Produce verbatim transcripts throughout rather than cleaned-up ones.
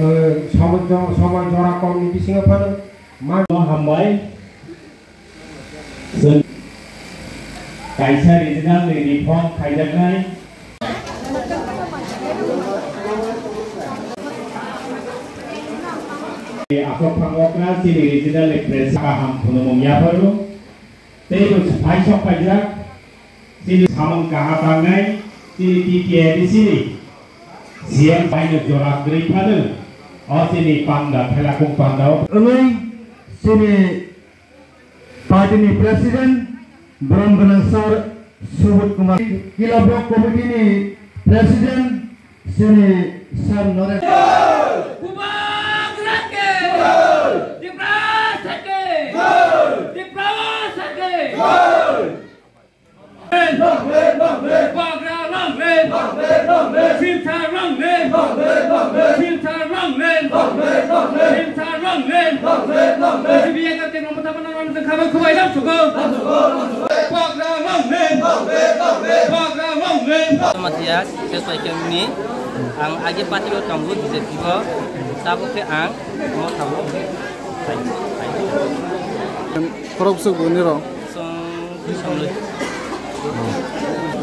Somoi jo-, somoi jora komni bisingo phano ma- No hambai. Chwng kaisa regional ni reform khaijaknai. Aswk phangokna chini regional ni press kaham phunumung yapharo. Tei bo phai sok paijak. Chini samung kaha tangnai, chini T T A D C ni C M bai no jora kwrwi phano, o chini panda, Thailakhung panda o. Wngwi chini party ni president, borom gwnang sir Subodh Kumar, Kila Block Committee ni president, chini sir Noresh. Bubagra ke! Tiprasa ke! Tiprasa ke! Long live, long live, long live. Bubagra long live. Long live, long live. Silchar long live. Long live, long live. Silchar long live. Long live, long live. Silchar long live. Long live, long live. G B A ka tengno mata mana rang tengkha bai khubai lam sugo. Lam sugo, lam sugo. Bubagra long live. Long live, long live. Bubagra long live. Mathias, Keswai Kemni, ang agi party o tongo B J P o, tabuk khe ang mo tabuk. Khorok bwswk bo nirok? Song, song le.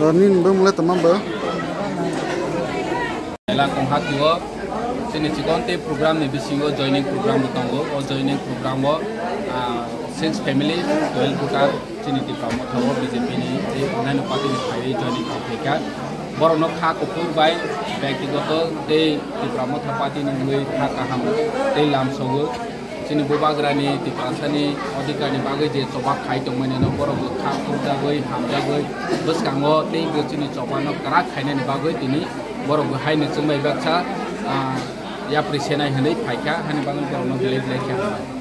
Nini bwmwlai tongma bo? Ela kongha tio, chini chikon tei program ni bisingo joining program bo tongo. O joining program o, ah, six family, twelve voter, chini Tipra Motha o B J P ni tei onnaino party ni phaiwi joining kha phaikha. Borokno kha kuphur bai byaktigoto tei Tipra Motha party ni wngwi kha kaham tei lamsogo. Chini bubagrani Tiprasani odhikarni bagwi je choba khai tongmani no borok bo kha khumjagwi, hamjagwi, bwskango tei bo chini chobano kwrak khainani bagwi tini borok bo haino chwngbai baksa, ah, yapri senai hwnwi phaikha, hani bagwi borokno belai belai khe hambai.